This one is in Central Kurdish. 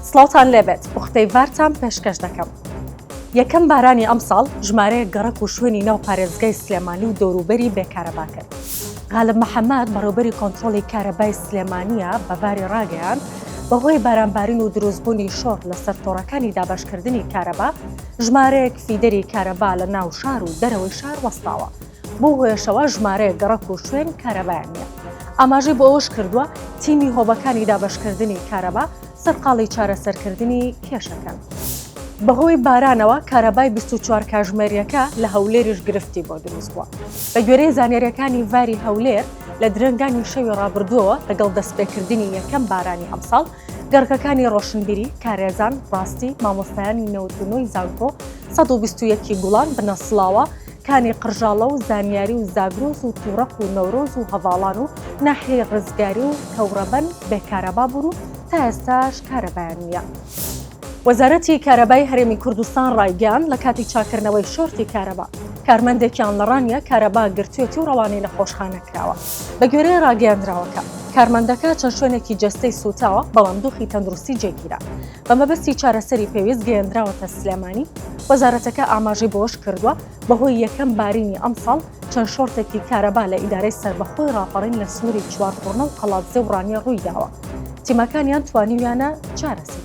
سڵاوتان لێبێت پوختەی ڤارتان پێشکەش دەکەم. یەکەم بارانی ئەمساڵ ژمارەیەک گەڕەک و شوێنی ناو پارێزگای سلێمانی و دەوروبەری بێ کارەبا کرد. غالب محەمەد بەڕێوبەری کۆنترۆڵی کارەبای سلێمانییە بە ڤاری ڕاگەیاند، بەهۆی بارانبارین و دروستبوونی شۆڕ لەسەر تۆڕەکانی دابەشکردنی کارەبا، ژمارەیەک فیدەری کارەبا لە ناو شار و دەرەوەی شار وەستاوە. بەو هۆیەشەوە ژمارەیەک گەڕەک و شوێن کارەبایان نییە. ئاماژەی بۆ ئەوەش کردووە، تیمی هۆبەکانی دابەشکردنی کارەبا سەرقاڵی چارەسەرکردنی کێشەکەن. بەهۆی بارانەوە کارەبای 24 کاژمێرییەکە لە هەولێریش گرفتی بۆ دروستبووە. بەگوێرەی زانیارییەکانی ڤاری هەولێر، لە درەنگانی شەوی ڕابردووەوە لەگەڵ دەستپێکردنی یەکەم بارانی ئەمساڵ، گەڕەکەکانی ڕۆشنبیری، کارێزان، ڕاستی، مامۆستایانی 99 ی زانکۆ، 121 ی گوڵان، بنەسڵاوە، کانی قڕژاڵە و زانیاری و زاگرۆس و توڕەق و نەورۆز و هەڤاڵان و ناحیەی ڕزگاری و کەوڕەبەن بێ کارەبا بوون و تا ئێستاش کارەبایان نییە. وەزارەتی کارەبای هەرێمی کوردستان ڕایگەیاند، لە کاتی چاککردنەوەی شۆرتی کارەبا، کارمەندێکیان لە ڕانیە کارەبا گرتوویەتی و ڕەوانەی نەخۆشخانە کراوە. بەگوێرەی ڕاگەیەندراوەکە، کارمەندەکە چەند شوێنێکی جەستەی سووتاوە، بەڵام دۆخی تەندروستی جێگیرە. بە مەبەستی چارەسەری پێویست گەیەندراوەتە سلێمانی. وەزارەتەکە ئاماژەی بەوەشکردووە، بەهۆی یەکەم بارینی ئەمساڵ، چەند شۆرتێکی کارەبا لە ئیدارەی سەربەخۆی ڕاپەڕین لە سنووری چوارقوڕنە و قەڵادزێ و ڕانیە ڕوویداوە، تیمەکانیان توانیویانە چارەسەری.